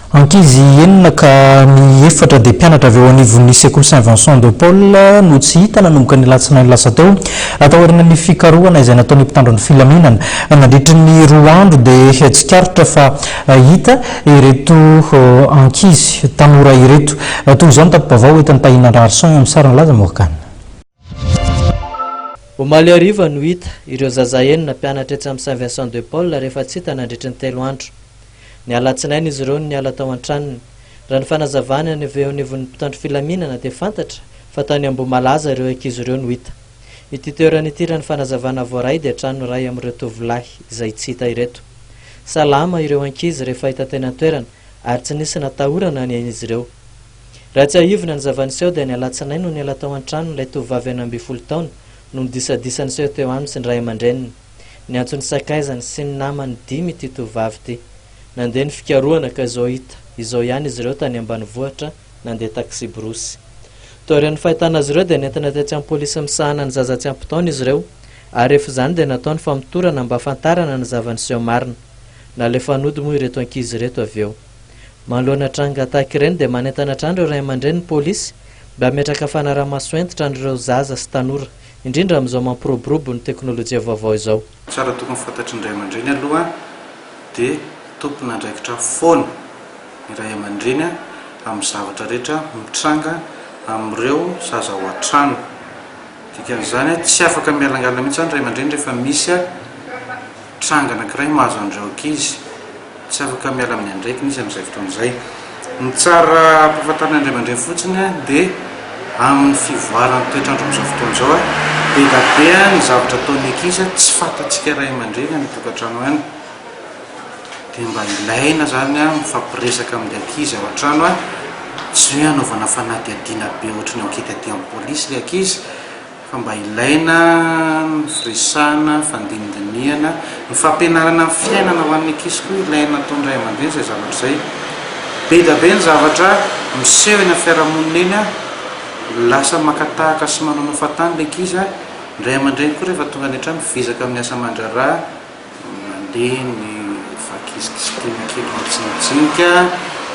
Ankizy enina ka ny efatra dia mpianatra avy eo anivon'ny sekoly Saint Vincent de Paul no tsy hita nanomboka ny alatsinainy lasa teo, taorian'ny fikarohana izay nataon'ny mpitandro ny filaminana. Nandritry ny roa andro dia tsikaritra fa hita ireto ankizy tanora ireto. Toy izao ny tati-baovao entin'i Tahina Raharison eo amin'ny sarin'i Laza Morgan. Omaly hariva no hita ireo zaza enina mpianatra etsy amin'ny Saint Vincent de Paul rehefa tsy hita nandritry ny telo andro. Ny alatsinainy izy ireo no niala tao an-tranony. Raha ny fanazavana ny avy eo anivon'ny mpitandro filaminana dia fantatra fa tany Ambohimalaza ireo ankizy ireo no hita. Ity toerana ity raha ny fanazavana voaray dia trano iray amin'ireo tovolahy izay tsy hita ireto. Salama ireo ankizy rehefa hita teny an-toerana ary tsy nisy natahorana ny ain'izy ireo. Raha tsiahivina ny zava-niseho dia ny alatsinainy no niala tao an-tranony ilay tovovavy 16 taona noho ny disadisa niseho teo aminy sy ny ray aman-dreniny. Niantso ny sakaizany sy ny namany dimy ity tovovavy ity. Nandeha ny fikarohana ka izao hita izao ihany izy ireo tany ambanivohitra nandeha taksiborosy. Taorian'ny fahitana azy ireo dia nentina tetsy amin'ny polisy misahana ny zaza tsy ampy taona izy ireo ary rehefa izany dia natao ny famotorana mba hahafantarana ny zava-niseho marina. Nalefa nody moa ireto ankizy ireto avy eo. Manoloana tranga tahaka ireny dia manentana hatrany ireo ray aman-dreny ny polisy mba hametraka fanaraha-maso hentitra an'ireo zaza sy tanora, indrindra amin'izao mampiroborobo ny teknolojia vaovao izao. Tsara tokony fantatry ny ray aman-dreny aloha dia tompon'andraikitra foana ny ray aman-dreny amin'ny zavatra rehetra mitranga amin'ireo zaza ao an-trano. Dikan'izany tsy afaka mialangalana mihitsy izany ny ray aman-dreny rehefa misy tranga anankiray mahazo an'ireo ankizy. Tsy afaka miala amin'ny andraikiny izy amin'izay fotoana izay. Ny tsara ampahafantarina ny ray aman-dreny fotsiny dia amin'ny fivoaran'ny toetr'andro amin'izao fotoana izao, be dia be ny zavatra ataon'ny ankizy tsy fantatsika ray aman-dreny any an-tokantrano any. Dia mba ilaina izany mifampiresaka amin'ny ankizy ao an-trano, tsy hoe hanaovana fanadihadiana be ohatry ny enquête aty amin'ny polisy ilay ankizy, fa mba ilaina ny firesahana, fandinindinihana, ny fampianarana ny fiainana ho an'ny ankizy koa ilaina ataon'ny ray aman-dreny izay zavatra izay. Be dia be ny zavatra miseho eny amin'ny fiarahamonina eny an, lasa maka tahaka sy manaonao fahatany ilay ankizy an, ny ray aman-dreny koa rehefa tonga any an-trano vizaka amin'ny asa aman-draharaha, mandeha ny fahakizikizitina kely majinijinika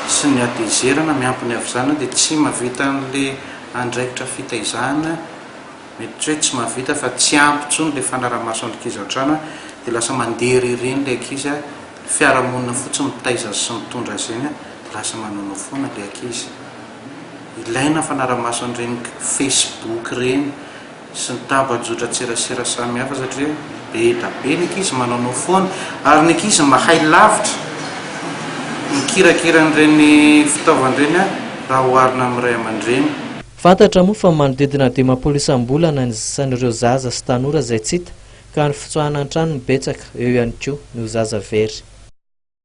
sy ny hatezerana miampy ny havizanana dia tsy mahavita an'ilay andraikitra fitaizana, mety tsy hoe tsy mahavita fa tsy ampy intsony ilay fanarahamaso ny ankizy an-trano dia lasa mandeha irery eny ilay ankizy, ny fiarahamonina fotsiny mitaiza azy sy mitondra azy eny dia lasa manaonao foana ilay ankizy. Ilaina ny fanarahamaso an'ireny facebook ireny sy ny tambajotran-tserasera samihafa satria be da be ny ankizy manaonao foana ary ny ankizy mahay lavitra mikirakira an'ireny fitaovana ireny raha oharina amin'ny ray aman-dreny. Fantatra moa fa manodidina 50 isam-bolana ny isan'ireo zaza sy tanora izay tsy hita ka ny fitsoahana an-trano no betsaka, eo ihany koa ny ho zaza very.